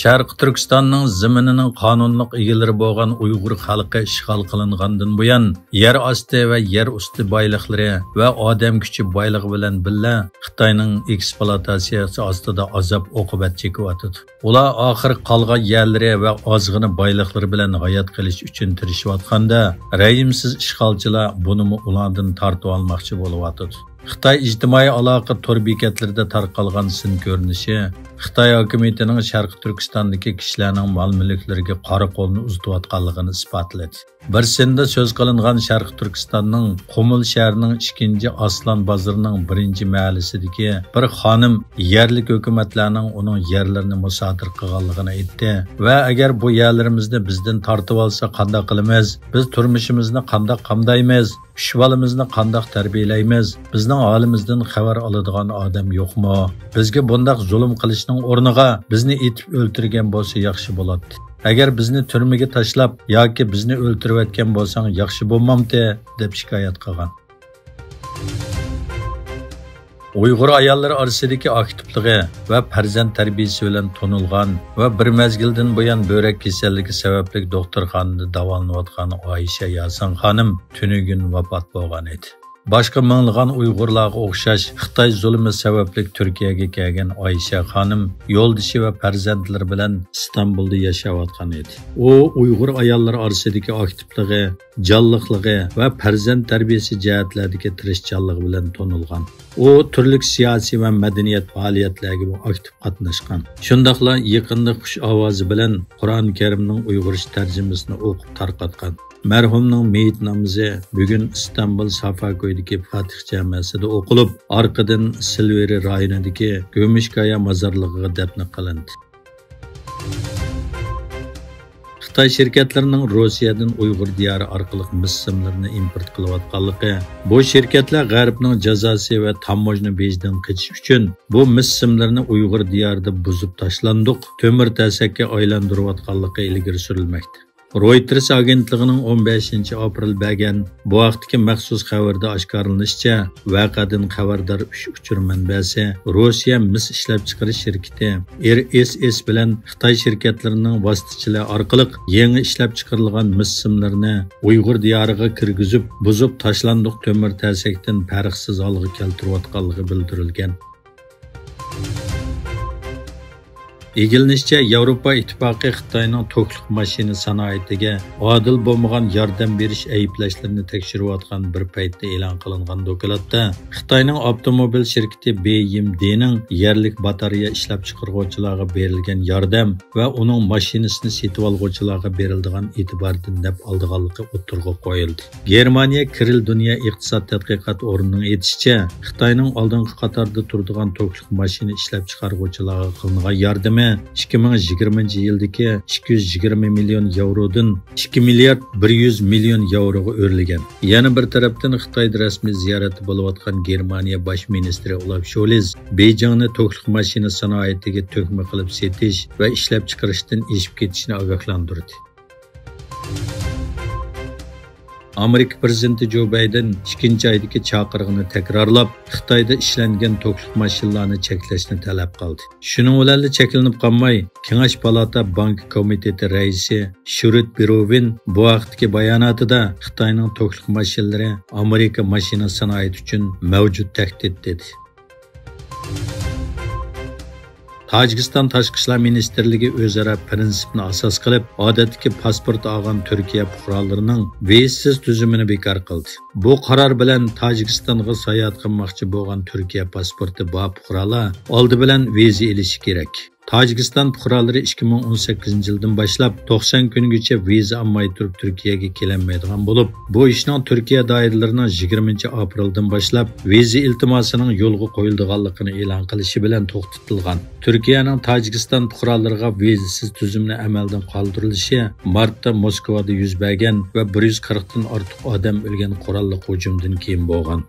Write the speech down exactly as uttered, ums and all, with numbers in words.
شەرقىي تۈركىستاننىڭ زېمىنىنىڭ قانۇنلۇق ئىگىلىرى بولغان ئۇيغۇر خەلقى ئىشغال قىلىنغاندىن بۇيان، يەر ئاستى ۋە يەر ئۈستى بايلىقلىرى ۋە ئادەم كۈچى بايلىقى بىلەن بىللە خىتاينىڭ ئېكسپلۇئاتاتسىيەسى ئاستىدا ئازاب-ئوقۇبەت چېكىۋاتىدۇ. ئۇلار ئاخىر قالغان يەرلىرى ۋە ئازغىنا بايلىقلىرى بىلەن ھايات قېلىش ئۈچۈن تىرىشىۋاتقاندا، رەھىمسىز ئىشغالچىلار بۇنىمۇ ئۇلاردىن تارتىۋالماقچى بولۇۋاتىدۇ. خىتاي ئىجتىمائىي ئالاقە تور بېكەتلىرىدە تارقالغان سىن كۆرۈنۈشى خىتاي ھاكىمىيىتىنىڭ شەرقىي تۈركىستاندىكى كىشىلەرنىڭ مال-مۈلۈكلىرىگە قارا قولنى ئۇزىتىۋاتقانلىقىنى ئىسپاتلىدى. بىر سىندا سۆز قىلىنغان شەرقىي تۈركىستاننىڭ قۇمۇل شەھىرىنىڭ ئىككىنچى ئاسلان بازىرىنىڭ بىرىنچى مەھەللىسىدىكى بىر خانىم يەرلىك ھۆكۈمەتلەرنىڭ ئۇنىڭ يەرلىرىنى مۇسادىرە قىلغانلىقىنى ئېيتتى ۋە «ئەگەر بۇ يەرلىرىمىزنى بىزدىن تارتىۋالسا قانداق قىلىمىز؟ بىز تۇرمۇشىمىزنى قانداق قامدايمىز؟ ئۈچ بالىمىزنى قانداق تەربىيەلەيمىز؟ بىزنىڭ ھالىمىزدىن خەۋەر ئالىدىغان ئادەم يوقمۇ؟ بىزگە بۇنداق زۇلۇم قىلىشنىڭ ئورنىغا بىزنى ئېتىپ ئۆلتۈرگەن بولسا ياخشى بولاتتى. ئەگەر بىزنى تۈرمىگە تاشلاپ ياكى بىزنى ئۆلتۈرۈۋەتكەن بولساڭ ياخشى بولمامتى؟» دەپ شىكايەت قىلغان. ئۇيغۇر ئاياللىرى ئارىسىدىكى ئاكتىپلىقى ۋە پەرزەنت تەربىيەسى بىلەن تونۇلغان ۋە بىر مەزگىلدىن بۇيان بۆرەك كېسەللىكى سەۋەبلىك دوختۇرخانىدا داۋالىنىۋاتقان ئايشە ياسىن خانىم تۈنۈگۈن ۋاپات بولغان ئىدى. باشقا مىڭلىغان ئۇيغۇرلارغا ئوخشاش خىتاي زۇلۇمى سەۋەبلىك تۈركىيەگە كەلگەن ئايشە خانىم يولدىشى ۋە پەرزەنتلىرى بىلەن ئىستانبۇلدا ياشاۋاتقان ئىدى. ئۇ ئۇيغۇر ئاياللىرى ئارىسىدىكى ئاكتىپلىقى، جانلىقلىقى ۋە پەرزەنت تەربىيەسى جەھەتلەردىكى تىرىشچانلىقى بىلەن تونۇلغان. ئۇ تۈرلۈك سىياسىي ۋە مەدەنىيەت پائالىيەتلەرگىمۇ ئاكتىپ قاتناشقان. شۇنداقلا يېقىندا خۇش ئاۋازى بىلەن قۇرئان كەرىمنىڭ ئۇيغۇرچە تەرجىمىسىنى ئوقۇپ تارقاتقان. مەرھۇمنىڭ مېيىت نامىزى بۈگۈن ئىستانبۇل سافاكويدىكى فاتىھ جامەسىدە ئوقۇلۇپ، ئارقىدىن سىلۋېرى رايونىدىكى گۈمۈشكايا مازارلىقىغا دەپنە قىلىندى. خىتاي شىركەتلىرىنىڭ روسىيەدىن ئۇيغۇر دىيارى ئارقىلىق مىس سىملىرىنى ئىمپورت قىلىۋاتقانلىقى، بۇ شىركەتلەر غەربنىڭ جازاسى ۋە تاموژنا بېجىدىن قېچىش ئۈچۈن بۇ مىس سىملىرىنى ئۇيغۇر دىيارىدا بۇزۇپ تاشلاندۇق تۆمۈر تەسەككە ئايلاندۇرۇۋاتقانلىقى ئىلگىرى سۈرۈلمەكتە. رويتېرس ئاگېنتلىقىنىڭ ئون بەشىنچى ئاپرېل بەرگەن بۇ ھەقتىكى مەخسۇس خەۋىرىدە ئاشكارىلىنىشىچە، ۋەقەدىن خەۋەردار ئۈچ ئۇچۇر مەنبەسى روسىيە مىس ئىشلەپچىقىرىش شىركىتى ئېر ئېس ئېس بىلەن خىتاي شىركەتلىرىنىڭ ۋاسىتىچىلىرى ئارقىلىق يېڭى ئىشلەپچىقىرىلغان مىس سىملىرىنى ئۇيغۇر دىيارىغا كىرگۈزۈپ، بۇزۇپ تاشلاندۇق تۆمۈر تەسەكتىن پەرقسىز ھالغا كەلتۈرۈۋاتقانلىقى بىلدۈرۈلگەن. ئىگىلىنىشىچە، ياۋروپا ئىتتىپاقى خىتاينىڭ توكلۇق ماشىنا سانائىتىگە ئادىل بولمىغان ياردەم بېرىش ئەيىبلەشلىرىنى تەكشۈرۈۋاتقان بىر پەيتتە ئېلان قىلىنغان دوكلاتتا، خىتاينىڭ ئاپتوموبىل شىركىتى بې ئېم دېنىڭ يەرلىك باتارېيە ئىشلەپچىقارغۇچىلارغا بېرىلگەن ياردەم ۋە ئۇنىڭ ماشىنىسىنى سېتىۋالغۇچىلارغا بېرىلىدىغان ئېتىباردىن نەپ ئالىدىغانلىقى ئوتتۇرىغا قويۇلدى. گېرمانىيە كىرىل دۇنيا ئىقتىساد تەتقىقات ئورنىنىڭ ئېيتىشىچە، خىتاينىڭ ئالدىنقى قاتاردا تۇرىدىغان توكلۇق ماشىنا ئىشلەپچىقارغۇچىلارغا قىلىنغان ياردىمى ئىككى مىڭ يىگىرمىنچى يىلدىكى ئىككى يۈز يىگىرمە مىليون ياۋرودىن ئىككى مىليارد بىر يۈز مىليون ياۋروغا ئۆرلىگەن. يەنە بىر تەرەپتىن، خىتايدا رەسمىي زىيارەتتە بولۇۋاتقان گېرمانىيە باش مىنىستىرى ئولاف شولز بېيجىڭنى توكلۇق ماشىنا سانائىتىگە تۆكمە قىلىپ سېتىش ۋە ئىشلەپچىقىرىشتىن ئېشىپ كېتىشىنى ئاگاھلاندۇردى. ئامېرىكا پىرېزىدېنتى جو بايدېن ئىككىنچى ئايدىكى چاقىرىقنى تەكرارلاپ، خىتايدا ئىشلەنگەن توكلۇق ماشىنىلارنى چەكلەشنى تەلەپ قىلدى. شۇنىڭ بىلەنلا چەكلىنىپ قالماي، كېڭەش پالاتا بانكا كومىتېتى رەئىسى شۇرېت بروۋىن بۇ ھەقتىكى باياناتىدا خىتاينىڭ توكلۇق ماشىنىلىرى ئامېرىكا ماشىنا سانائىتى ئۈچۈن مەۋجۇت تەھدىت، دېدى. تاجىكىستان تاشقى ئىشلار مىنىستىرلىكى ئۆزئارا پىرىنسىپنى ئاساس قىلىپ، ئادەتتىكى پاسپورت ئالغان تۈركىيە پۇقرالىرىنىڭ ۋىزىسىز تۈزۈمىنى بىكار قىلدى. بۇ قارار بىلەن تاجىكىستانغا ساياھەت قىلماقچى بولغان تۈركىيە پاسپورتى بار پۇقرالار ئالدى بىلەن ۋىزا ئېلىشى كېرەك. تاجىكىستان پۇقرالىرى ئىككى مىڭ ئون سەككىزىنچى يىلدىن باشلاپ توقسان كۈنگىچە ۋىزا ئالماي تۇرۇپ تۈركىيەگە كېلەلمەيدىغان بولۇپ، بۇ ئىشنىڭ تۈركىيە دائىرىلىرىنىڭ يىگىرمىنچى ئاپرېلدىن باشلاپ ۋىزا ئىلتىماسىنىڭ يولغا قويۇلىدىغانلىقىنى ئېلان قىلىشى بىلەن توختىتىلغان. تۈركىيەنىڭ تاجىكىستان پۇقرالىرىغا ۋىزىسىز تۈزۈمنى ئەمەلدىن قالدۇرۇلۇشى مارتتا موسكۋادا يۈز بەرگەن ۋە بىر يۈز قىرىقتىن ئارتۇق ئادەم ئۆلگەن قوراللىق ھۇجۇمدىن كېيىن بولغان.